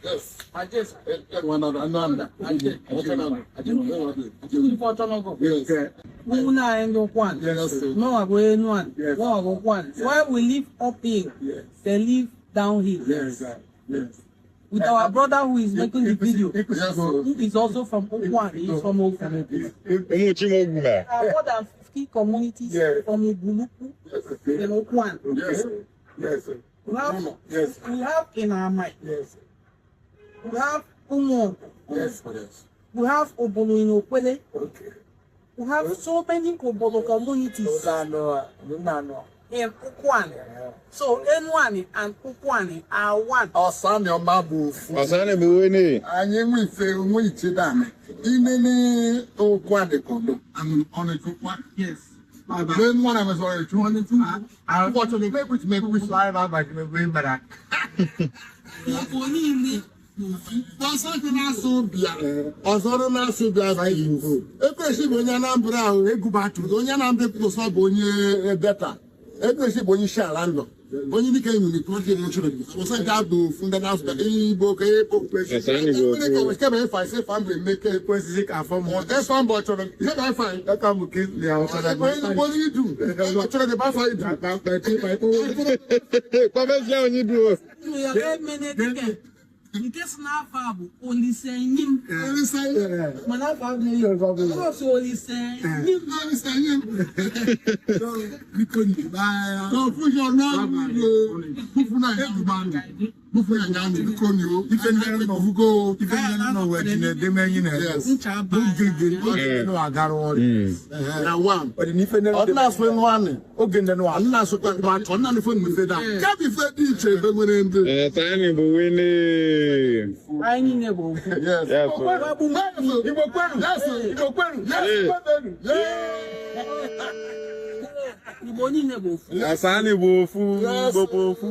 Yes. Ajesa. Yes. Ife ọchọnọgọ. Ụmụnne anyị ndị Ụkwanị. Yes. Nọwa bụ Enuani. Yes. Nọwa bụ Ụkwanị. Why we live uphill, Yes. they live downhill. Yes. Yes. With our brother who is making the video, Yes. who is also from Ukwuani, he is from Ofu. Ụmụ Chimogwu. There are more than 50 communities Yes. from Ubuluku in Ukwuani. Yes. Yes. We have, Yes. we have Inamai, Yes. we have Umu, Yes. Yes. we have Obolo in Okwele, Okay. we have so many Obolo communities in Ukwuani. So Enuani and Ukwuani are one. Ọ̀sán ọma bụ ofu. Ọsàn bụ wene. Anyị nwe ife nwe iche dame. Inene okwu adịkọdọ. Ọnịchukwa. Yes. Then one of us already 202. Unfortunately, maybe we slide out like we better. Igbo niile Ọsọ dị na-asụ bịa, ọzọ dị na-asụ bịa abaghị Igbo. Ekweshi bụ onye Anambra ahụ egwu onye Anambra ekwutosa bụ onye Delta. Ekweshi bụ onye isi ala ndụ. Onye dike nwere ka oge nwụchiri gị. Ọsọ nke abụ ofu ndị na-asụ Igbo ka ekpo. Ọsọ ndị bụ ofu. Kebe ife ise family meke Ekwesịghị ka afọ m. Ẹsọ mbọ chọrọ ihe na ife anyị. Dọkịta m ka esi ya ọsọ na Onye idu chọrọ dị bafa idu. Kpọbezi onye du. ya emene dike nke si n'afọ a bụ Olisenyim mana afọ a bụ ọsọ Olisenyim. Confusion náà bufu náà yà gbàndù bufu náà yà ndù biko ni o Ife ndị nọ fugo ife ndị nọ wee ji na-edeme enyi na Yes. Ncha bụ gịrịgịrị oge ndị nọ agara ọrụ. Na one Ọ dị n'ife ndị ọdị na-asụ nwanne oge ndị nọ ọdị na-asụ kwa atọ nna n'ife n'ife da kebi ife dị iche ebe nwere ndị. Ọsàn bụ wene. Anyị niile bụ ofu. Yes. Yes. Igbo kwenu. Yes. Igbo kwenu. Yes. Igbo niile bụ ofu. Ọsàn bụ ofu. Igbo bụ ofu.